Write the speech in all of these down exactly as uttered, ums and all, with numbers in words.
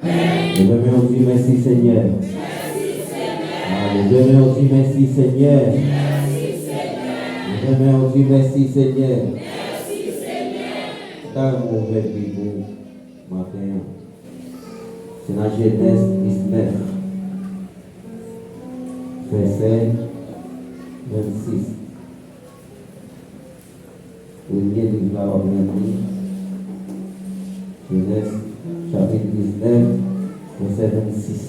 Leve men w, di, "Mèsi, Senyè." Leve men w, di, "Mèsi, Senyè." Leve men w, di, "Mèsi, Senyè." Sa m ouvè Bib ou maten an. Se nan Jenèz diznèf, vèsè vennsis. Premye liv la w ap jwenn li, Jenèz, chapit diznèf, vèsè vennsis.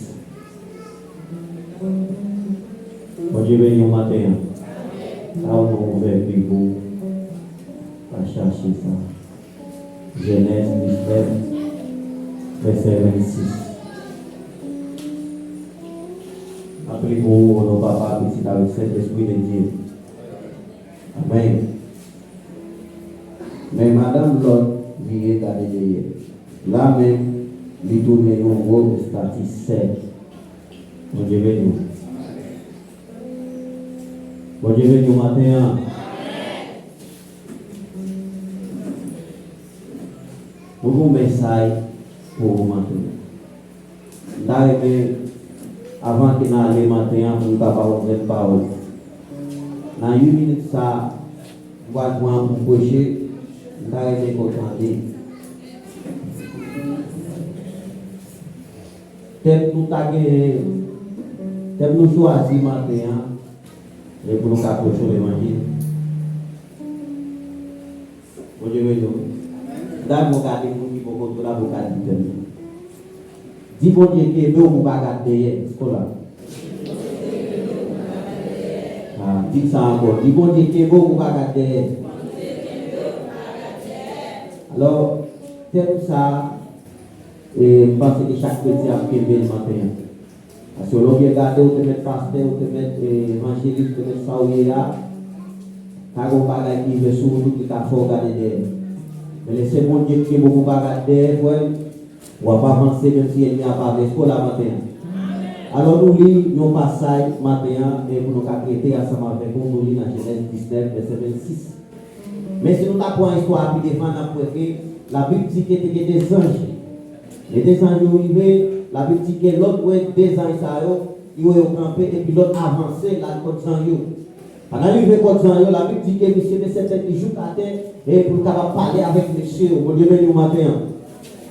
Bondye beni w maten an. Sa w nan ouvè Bib ou, pa chache sa. Jenèz diznèf, vèsè vennsis. M ap li pou ou, o non Papa, Pitit avèk Sentespri de Dye. Amèn. Men madanm Lòt vire gade dèyè. La menm, li tounen yon gwo estati sèk. Bondye beni w. Bondye beni w maten an. Nou gen yon mesaj pou ou maten an. M ta renmen, avan ke n ale maten an, pou n ka ba w yon grenn pawòl. Nan uit minit sa a, m pral pran pou m preche, m ta renmen ke w tande. Tèm nou ta genyen, tèm nou chwazi maten an, e pou nou ka preche levanjil. Bondye beni w. Dayè, mwen gade moun ki bò kote w la, pou w ka di tèm nan. Di Bondye kenbe w pou w pa gad dèyè. Èske w la? Ah, di sa ankò. Di Bondye kenbe w pou w pa gad dèyè. Alò, tèm sa a, e, m panse ke chak kretyen ap kenbe l maten an. Paske lè w byen gade, ou te mèt pastè, ou te mèt, e, evanjelis, ou te mèt sa w ye a, ka gen yon bagay ki rive sou ou tou ki ka fè w gade dèyè. Men lè se Bondye ki kenbe w pou w pa gad dèyè, frè m, w ap avanse menm si ènmi a pa vle. Èske w la maten an? Alò, nou li yon pasaj maten an, e pou nou ka trete ansanm avèk ou, nou li nan Jenèz diznèf, vèsè vennsis. Men si nou ta pran istwa a pi devan, n ap wè ke Labib di ke te gen de zanj. Lè de zanj yo rive, Labib di ke Lòt wè de zanj sa yo, li wè yo kanpe, epi Lòt avanse, l al kot zanj yo. Pandan l rive kot zanj yo, Labib di ke misye te sèten li jouk atè, e pou l kapab pale avèk mesye yo. Bondye beni w maten an.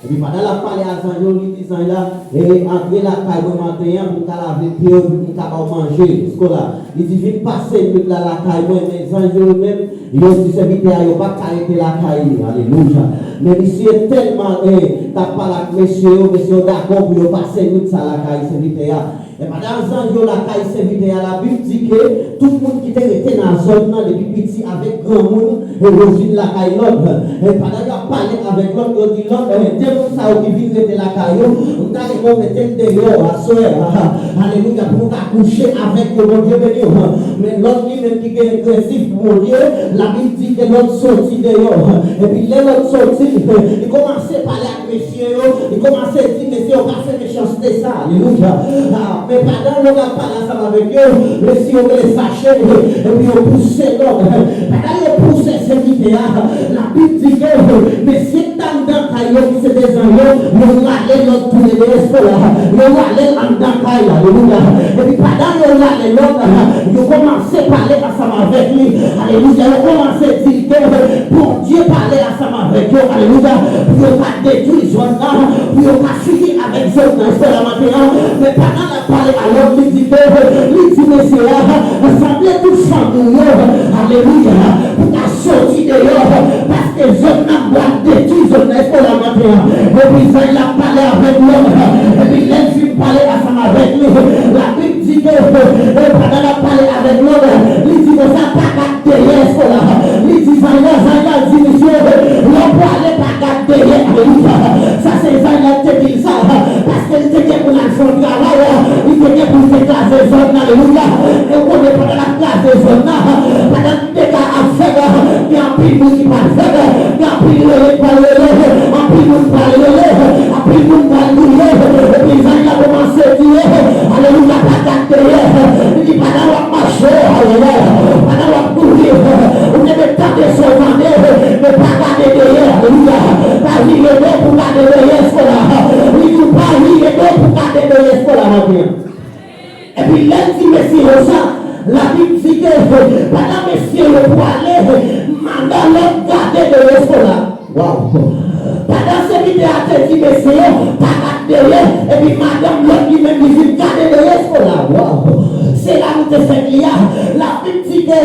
Epi pandan l ap pale a zanj yo, li di zanj la, e, antre lakay mwen maten an pou m ka lave pye w, epi pou m ka ba w manje. Èske w la? Li di vin pase nwit la lakay mwen, men zanj yo menm, yo di sèvitè a yo pa ka rete lakay li. Alelouya. Men misye tèlman, e, t ap pale ak mesye yo, mesye yo dakò pou yo pase nwit sa lakay sèvitè a. E pandan zanj yo lakay sèvitè a, Labib di ke tout moun ki te rete nan zòn nan, depi piti avèk granmoun, e yo vin lakay Lòt. E pandan y ap pale avèk Lòt, yo di Lòt, e, de moun sa yo ki vin rete lakay ou, m ta renmen w mete m deyò aswè a. Alelouya, pou nou ka kouche avèk yo, Bondye beni w. Men Lòt li menm ki gen prensip pou Bondye, Labib di ke Lòt soti deyò. Epi lè Lòt soti, li kòmanse pale ak mesye yo, li kòmanse di mesye yo pa fè mechanste sa. Alelouya. Ah, men pandan Lòt ap pale ansanm avèk yo, mesye yo rele fache, epi yo pouse Lòt. Pandan yo pouse sèvitè a, Labib di ke mesye k t anndan kay yo, ki se de zanj yo, yo rale Lòt tounen deyò. Èske w la? Yo rale l anndan kay la. Alelouya. Epi pandan yo rale Lòt, yo kòmanse pale ansanm avèk li. Alelouya. Yo kòmanse di l ke Bondye pale ansanm avèk yo, alelouya, pou yo ka detwi zòn nan, pou yo ka fini avèk zòn nan. Èske w la maten an? Men pandan l ap pale a Lòt, li di ke, li di mesye a, sanble tout fanmi w yo, alelouya, pou ta soti deyò, paske zòn nan m pral detwi zòn nan. Èske w la maten an? Epi zanj la ap pale avèk Lòt, epi lè l fin pale ansanm avèk li, Labib di ke, e, pandan l ap pale avèk Lòt, li di konsa, pa gad dèyè. Èske w la? Li di zanj la, zanj la di misye, lè w prale pa gad dèyè. Alelouya. Sa se zanj la ki te di l sa, paske li te gen pou l al fè yon travay, li te gen pou l te kraze zòn nan. Alelouya. E w konnen pandan l ap kraze zòn nan, pandan Dega ap fèt, gen anpil moun ki pral fèt, gen anpil rele ki pral rele, anpil moun pral rele, anpil moun pral kriye, epi zanj la kòmanse di yo, alelouya, pa gad dèyè. Li di, pandan w ap mache, ayayay, pandan w ap kouri, ou te dwe tande sa w tande, men pa gade dèyè, alelouya. Pa vire do pou gade dèyè, èske w la? Li di w pa vire Ti mesye yo sa, Labib di ke pandan mesye yo pwale, madan lòt gade dèyè eskola. Waw! Pandan sèvitè a te di mesye yo pa gade dèyè, epi madanm lòt li menm li vin gade dèyè eskola. Waw! Se la nou te fèk li a. Labib di ke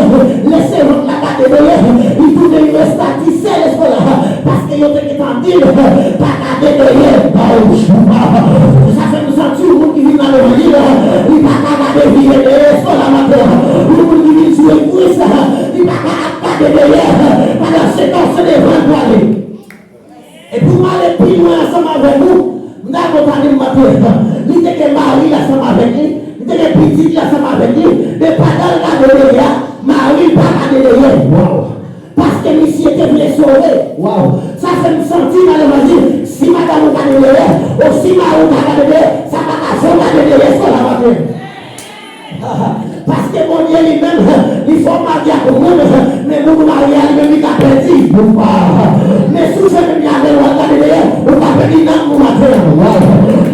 lè sèvant la gade dèyè, li tounen yon estati sèl eskola. Paske yo te gentan di l, pa gade dèyè. Sa fè m santi yon moun ki vin nan levanjil, li pa ka gade vire dèyè eskola maten. Yon moun ki vin sou Kris, li pa ka ap gade dèyè pandan se kòse devan l pwale. E pou m ale pi lwen ansanm avèk nou, m ta konn tande m maten. Li te gen mari l ansanm avèk li, li te gen pitit li ansanm avèk li, men pandan l gade dèyè a, mari l pa gade dèyè. Waw! Paske misye te vle sove. Waw! Sa fè m santi nan levanjil, si madanm ou gade dèyè, ou si mari w pa gade dèyè, sa pa ka fè w gade dèyè eskola maten. Paske Bondye li menm, li fè w marye ak yon moun, men moun ou marye a li menm li ka pèdi. Men si w fè menm jan avè l w al gade dèyè, ou ka pèdi nanm ou maten an.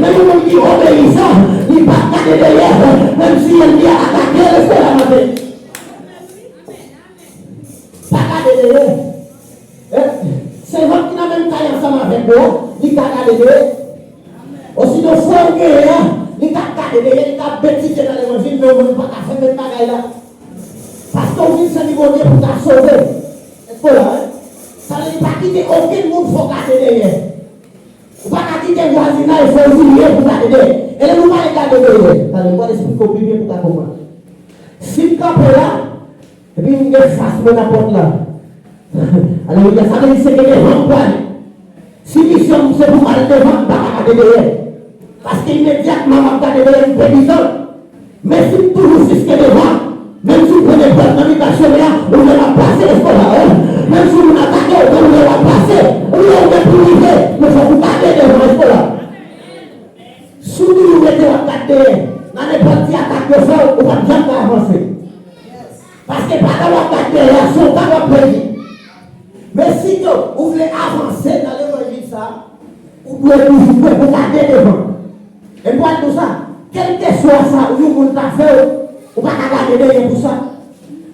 Men yon moun ki obeyisan, li p ap gade dèyè, menm si ènmi a atake l, eskola maten. Pa gade dèyè. Eh, sèvant ki nan menm kay ansanm avèk ou a, li ka gade dèyè. Osinon, frè w genyen an, li ka gade dèyè, li ka betize nan levanjil, men ou menm ou pa ka fè menm bagay la. Paske w vin sèvi Bondye pou w ka sove. Èske w la, wi? Sa vle di pa kite okenn moun fè w gade dèyè. Ou pa ka kite vwazinay fè w virye pou w gade dèyè. E lè nou pale gade dèyè, tande, m pral esplike w pi byen pou w ka konprann. Si m kanpe la, epi m gen fas mwen nan pòt la. Alelouya, sa vle di se gen devan m pwale. Si misyon m se pou m al devan, m pa ka gade dèyè. Paske imedyatman m ap gade dèyè, m pèdi tan. Men si m toujou fiske devan, menm si w pran nenpòt nan mitan chemen an, ou wè w ap pase, èske w la, wi? Menm si moun atake w, men ou wè w ap pase, ou wè ou gen pou rive, men fòk ou gade devan, èske w la? Si w toujou rete w ap gade dèyè, nan nenpòt ti atak yo fè w, ou p ap janm ka avanse. Paske pandan w ap gade dèyè a, se yon tan w ap pèdi. Men si ke ou vle avanse nan levanjil sa a, ou dwe toujou prè pou gade devan. E m pral di w sa, kèlkeswa sa yon moun ta fè w, ou pa ka gade dèyè pou sa.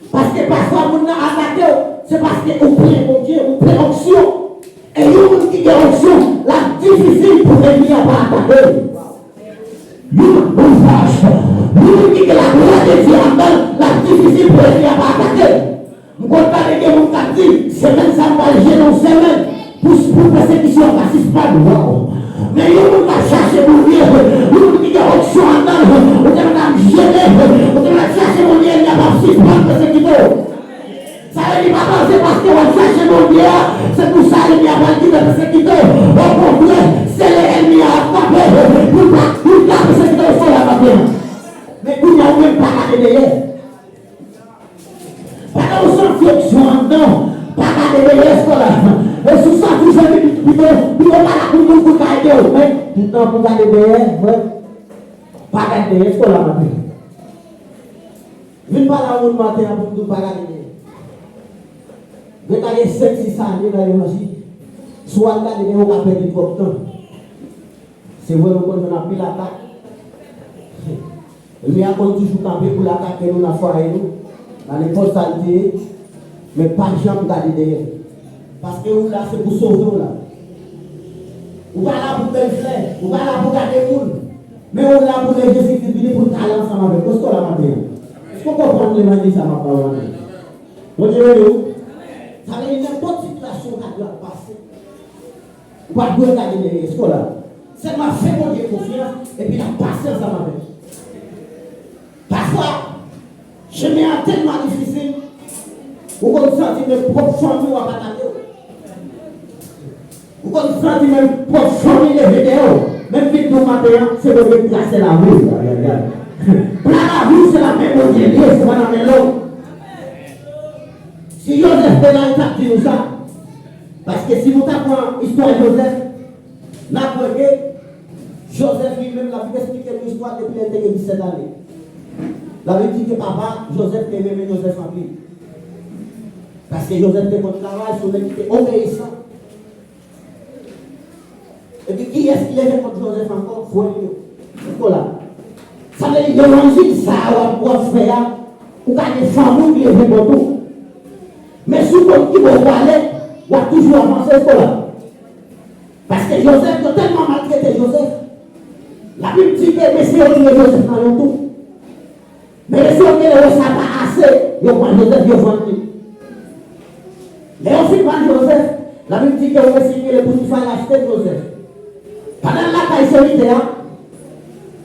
Paske pafwa moun nan atake w, se paske ou plen Bondye, ou plen onksyon. E yon moun ki gen onksyon, l ap difisil pou ènmi an pa atake l. Yon moun, yon moun ki gen laglwa de Dye anndan l, l ap difisil pou ènmi an pa atake l. M konn tande gen moun k ap di, semèn sa m pral jene yon semèn pou, pou pèsekisyon an ka sispann. Waw! Men yon moun k ap chache Bondye, yon moun ki gen onksyon anndan l, ou te mèt ap jene, ou te mèt ap chache Bondye, ènmi an p ap sispann pèsekite w. Sa vle di pa panse paske w ap chache Bondye a, se pou sa ènmi an pral kite pèsekite w. Okontrè, se lè ènmi an ap kanpe pou l pa, pou l pa pèsekite w, èske w la maten an. Men kounye a ou menm pa gade dèyè. Pandan w santi onksyon anndan w, pa gade dèyè, èske w la. E si w santi w jwenn li, pito, pito pale ak yon moun pou l ka ede w. Men, toutan pou gade dèyè, mwen, pa gade dèyè, èske w la maten. Vin pale a yon moun maten an pou m di w pa gade dèyè. Gen ta gen senk, sis ane nan levanjil. Si w al gade dèyè, ou ka pèdi twòp tan. Se vre, nou konn jwenn anpil atak. Ènmi a konn toujou kanpe pou l atake nou nan fwaye nou, nan nenpòt sa l te ye, men pa janm gade dèyè. Paske ou la, se pou sove w la. Ou pa la pou bèl flè, ou pa la pou gade moun, men ou la pou lè Jezi Kris vini pou l ka ale ansanm avèk ou. Èske w la maten an? Èske w konprann levanjil sa m ap ba w maten an? Bondye beni w. Sa vle di nenpòt sitiyasyon w ta dwe ap pase. Ou pa dwe gade dèyè, èske w la? Sèlman fè Bondye konfyans, epi l ap pase ansanm avèk ou. Pafwa, chemen an tèlman difisil, ou konn santi menm pwòp fanmi w ap atake w. Ou konn santi menm pwòp fanmi leve dèyè w. Men m vin di w maten an, se Bondye k trase lavi w. Ayayay. Plan lavi w se nan men Bondye l ye, se pa nan men lòm. Si Jozèf te la, li t ap di nou sa. Paske si nou ta pran istwa Jozèf, n ap wè ke Jozèf li menm, Labib esplike nou istwa depi lè l te gen disèt ane. Labib di ke papa Jozèf te renmen Jozèf anpil. Paske Jozèf te konn travay, se yon nèg ki te obeyisan. Epi kiyès ki leve kont Jozèf ankò? Frè l yo. Èske w la? Sa vle di, levanjil sa a w ap, w ap fè a, ou ka gen fanmi w ki leve kont ou. Men si w konn ki bò w prale, w ap toujou avanse, Eskola. Paske Jozèf, yo tèlman maltrete Jozèf. Labib di ke mesye yo touye Jozèf nan yon tou. Men mesye yo genlè wè sa pa ase, yo pran Jozèf, yo vann li. Lè yo fin vann Jozèf, Labib di ke yon mesye ki rele Potifa achte Jozèf. Pandan l lakay sèvitè a,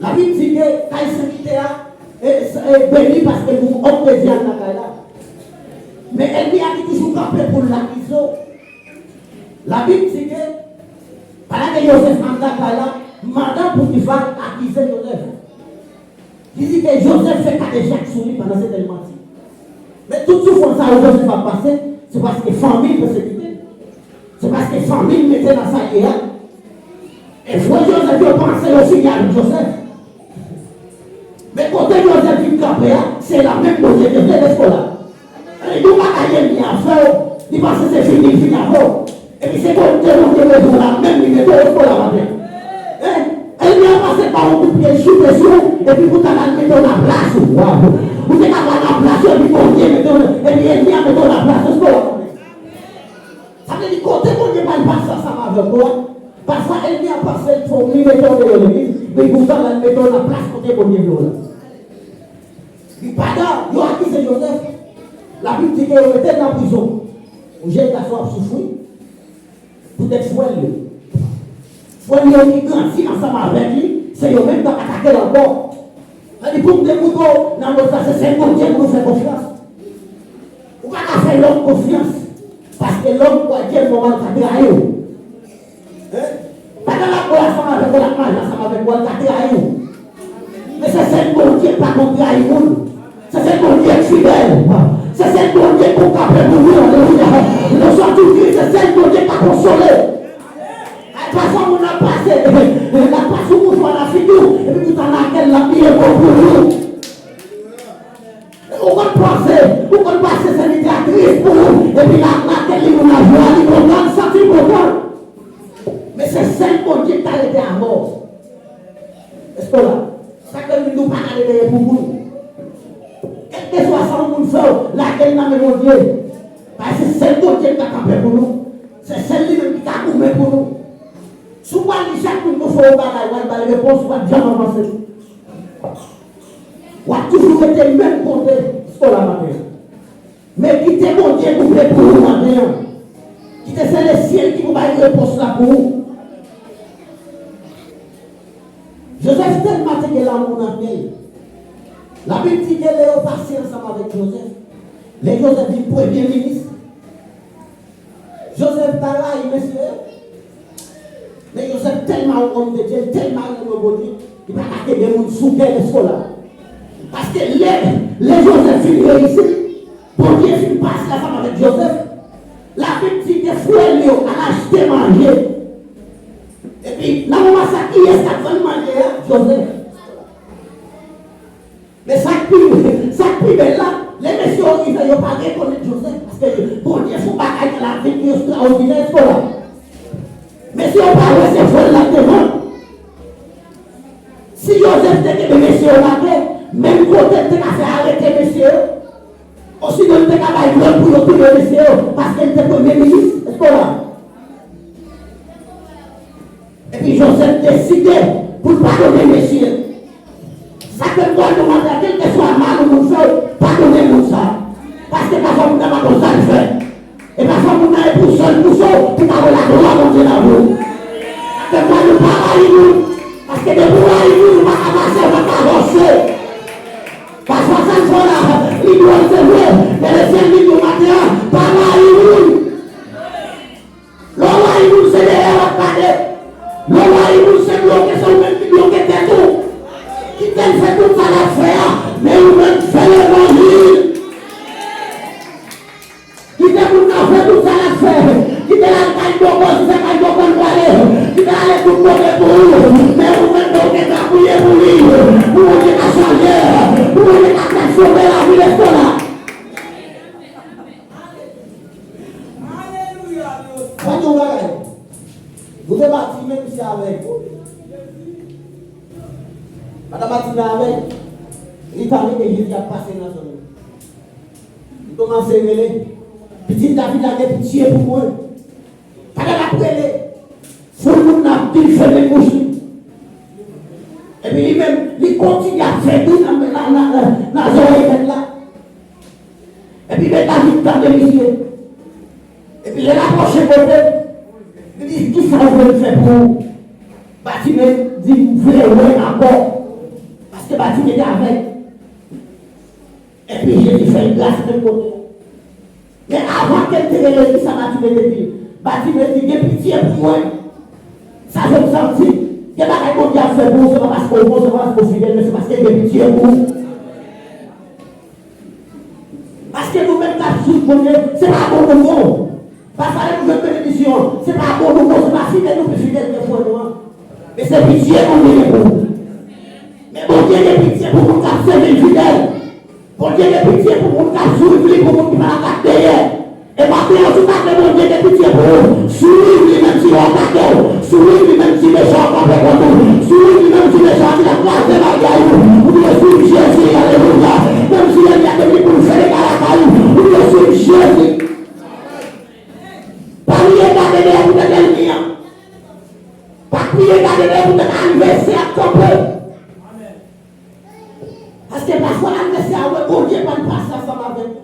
Labib di ke kay sèvitè a e, e beni paske l gen yon òm de Dye lakay la. Men ènmi a ki toujou kanpe pou l akize w. Labib di ke, pandan ke Jozèf anndan kay la, madanm Potifa akize Jozèf. Li di ke Jozèf fè kadejak sou li pandan se tèl manti. Men tout soufrans sa yo Jozèf ap pase, se paske fanmi l pèsekite l. Se paske fanmi l mete l nan sa l ye a. E frè Jozèf yo panse yo fini avèk Jozèf. Men kote Jozèf vin kanpe a, se la menm Bondye te vle, Eskola. Yon bagay ènmi a fè w, li panse se fini, li fini avè w. Epi se kote Bondye mete w la, menm li mete w, Eskola, maten. Hein? Ènmi a panse pa yon kout pye l choute sou ou, epi poutan l al mete w nan plas ou. Waw! Ou te ka pral nan plas ou, epi Bondye mete w, epi ènmi a mete w nan plas ou, Eskola, maten. Sa vle di kote Bondye pral pase ansanm avèk ou a, pafwa ènmi a panse l fè w li mete w deyò legliz, men poutan l al mete w nan plas kote Bondye vle w la. Li pa da, yo akize Jozèf. Labib di ke yo mete l nan prizon. Yon jèn gason ap soufri poutèt frè l yo. Frè l yo ki grandi ansanm avèk li, se yo menm k ap atake l ankò. Sa di pou m dekoute w nan lòt la, se sèl Bondye pou nou fè konfyans. Ou pa ka fè lòm konfyans, paske lòm, ou a di, mòman l ka trayi w. Hein? Pandan l ap bwè ansanm avèk ou, l ap manje ansanm avèk ou, l ka trayi w. Men se sèl Bondye k pa konn trayi moun. Se sèl Bondye k fidèl. Se sèl Bondye k pou kanpe pou nou. Alelouya. Lè w sòti w kriye, se sèl Bondye k ka konsole. Ay, pafwa moun ap pase, l ap pase yon mouchwa nan figi w, epi poutan lakèl l ap byen bon pou ou. Ou konn panse, ou konn pase sèvitè a tris pou ou, epi l ap lakèl li moun nan jwa, li kontan, li santi l kontan. Men se sèl Bondye ki ka rete avè w. Eskola, sa k fè m di nou pa gade dèyè pou moun. Kèlkeswa sa yon moun fè w, lage l nan men Bondye. Paske se sèl Bondye ki ka kanpe pou nou. Se sèl li menm ki ka goumen pou nou. Si w pral di chak moun pou fè w yon bagay, w al ba l repons, w ap janm avanse. W ap toujou rete menm kote, Eskola, maten an. Men kite Bondye goumen pou ou maten an. Kite se lesyèl ki pou bay repons la pou ou. Jozèf tèlman te gen lanmou nan kè l. Labib di ke lè yo pase ansanm avèk Jozèf, lè Jozèf vin premye minis, Jozèf ta rayi mesye yo. Men Jozèf tèlman yon òm de Dye, li tèlman renmen Bondye, li pa ka kenbe moun sou kè l, Eskola. Paske lè, lè Jozèf fin reyisi, Bondye fin pase ansanm avèk Jozèf. Labib di ke frè l yo al achte manje. Epi, nan moman sa, kiyès k ap vann manje a? Jozèf. Men sa k pi, sa k pi bèl la, lè mesye yo rive, yo pa rekonèt Jozèf, paske Bondye fè yon bagay nan lavi ki ekstraòdinè, Eskola. Mesye yo pa wè se vòl l ap te vann. Si Jozèf te kenbe mesye yo lakè, menm kote l te ka fè arete mesye yo, osinon l te ka bay lòd pou yo touye mesye yo, paske l te premye minis, Eskola. Epi Jozèf deside pou l padone mesye. Sa ke m pral di w maten an, kèlkeswa mal yon moun fè w, padone moun sa. Paske pafwa moun nan pa konn sa l fè. E pafwa moun nan e pou sèl pou sou ki ka wè laglwa Bondye nan vi w. Sa ke m pral di w, pa rayi moun. Paske depi w rayi moun, ou pa ka pase, ou pa ka avanse. Pafwa sa l fè w la, li dwòl, se vre. Men Lesyèl di nou maten an, pa rayi moun. Lè w rayi moun, se dèyè w ap gade. Lè w rayi moun, se bloke, se ou menm ki bloke tèt ou. Kite l fè tout sa l ap fè a, men ou menm fè levanjil. Kite moun nan fè tout sa l ap fè. Kite l al kay bòkò, si se kay bòkò l prale. Kite l ale tout kote pou ou, men ou menm bloke, ta priye pou li. Pou Bondye ka chanje, pou Bondye ka transfòme lavi l, Eskola. Alelouya. Mwen di yon bagay. Ou te bati menm si avèk. Madan Matina avèk, li tande ke Jezi ap pase nan zòn nan. Li kòmanse rele, "Pitit David la, gen pitye pou mwen." Pandan l ap rele, foul moun nan ap vin fèmen bouch li. Epi li menm, li kontinye ap fè bri nan, nan, nan, nan zòrèy mèt la. Epi men David tande misye. Epi lè l apwoche kote l, li di, "Kisa w vle m fè pou ou?" Batime di, "M vle wè ankò." Paske Batime te avèg. Epi Jezi fè l gras menm kote a. Men avan ke l te rele, kisa Batime te di? Batime di, "Gen pitye pou mwen." Sa fè m santi, gen bagay Bondye ap fè pou ou, se pa paske w bon, se pa paske w fidèl, men se paske l gen pitye pou ou. Paske nou menm k ap swiv Bondye, se pa bon nou bon. Pafwa lè nou jwenn benediksyon, se pa bon nou bon, se pa fidèl nou pi fidèl ke frè nou an. Men se pitye Bondye gen pou ou. Men Bondye gen pitye pou moun k ap sèvi l fidèl. Bondye gen pitye pou moun k ap swiv li, pou moun ki pa t ap gade dèyè. E maten an, si w ta vle Bondye gen pitye pou ou, swiv li menm si yo atake w, swiv li menm si mechan an kanpe kont ou, swiv li menm si mechan an di l ap kraze bagay ou, ou dwe swiv Jezi, alelouya. Menm si lènmi a te vini pou l fè dega lakay ou, ou dwe swiv Jezi. Pa bliye gade dèyè poutèt lènmi an. Pa bliye gade dèyè poutèt advèsè ap kanpe. Paske pafwa advèsè a wè Bondye pa l pase ansanm avèk ou.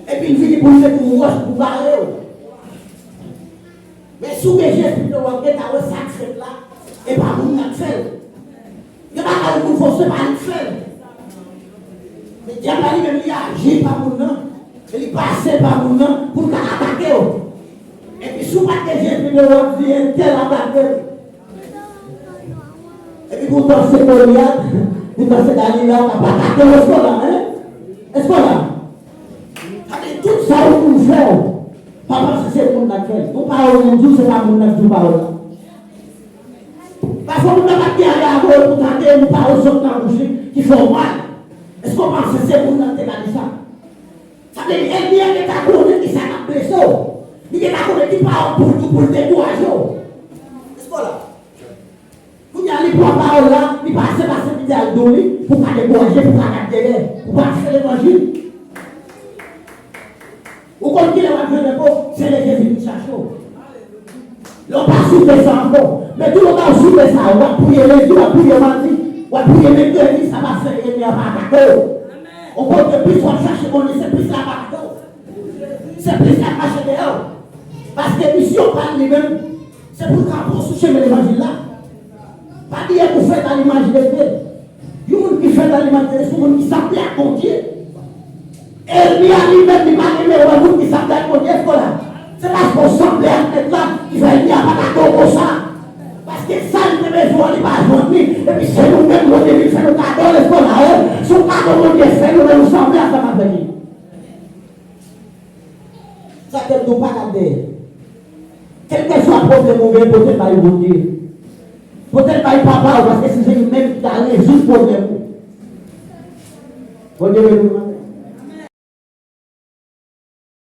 Epi l vini pou l se pou wòch pou bare w. Men si w gen Jezi, w ap gentan wè sa k fèt la, e pa moun nan k fè l. Gen bagay moun fè w, se pa li k fè l. Men dyab la li menm li aji pa moun nan, e li pase pa moun nan pou l ka atake w. Epi si w pa t gen Jezi, men w ap di entèl atake m. Epi poutan se Golyat, poutan se Dalila k ap atake w, èske w la, en? Èske w la? Sa vle di tout sa yon moun fè w, pa panse se moun nan k fè l. Yon pawòl moun di w, se pa moun nan k di w pawòl la. Pafwa moun nan pa t gen anyen avè w, poutan gen yon pawòl sot nan bouch li ki fè w mal. Èske w panse se moun nan k te ka di sa? Sa vle di, ènmi an gentan konnen ki sa k ap blese w. Li gentan konnen ki pawòl pou l di w pou l dekouraje w. Èske w la? Kounye a, li pran pawòl la, li pase, pase, li di al di w li, pou w ka dekouraje, pou w ka gad dèyè, pou w pa fè levanjil. Ou konn kilè w ap jwenn repo? Se lè Jezi vin chache w. Lè w pa soufè sa ankò. Men tou lontan w soufè sa, w ap priye lendi, w ap priye madi, w ap priye mèkredi, sa pa fè ènmi an pa atake w. Ou konn ke plis w ap chache Bondye, se plis l ap atake w. Se plis l ap mache dèyè w. Paske misyon pa l li menm, se pou l kanpe w sou chemen levanjil la. Pa bliye pou fèt a limaj de Dye. Yon moun ki fèt a limaj de Dye, se yon moun ki sanble ak Bondye. Ènmi a li menm, li pa renmen wè moun ki sanble ak Bondye, èske w la? Se paske w sanble ak Mèt la ki fè ènmi a pa atake w konsa. Paske sa li te bezwen an, li pa jwenn li. Epi se nou menm Bondye vin fè nou kado, èske w la, wi? Se yon kado Bondye fè nou lè nou sanble ansanm avèk li. Sa k fè m di w pa gad dèyè. Kèlkeswa pwoblèm ou gen, pote l bay Bondye. Pote l bay papa w, paske se li menm ki ka rezoud pwoblèm ou. Bondye beni w.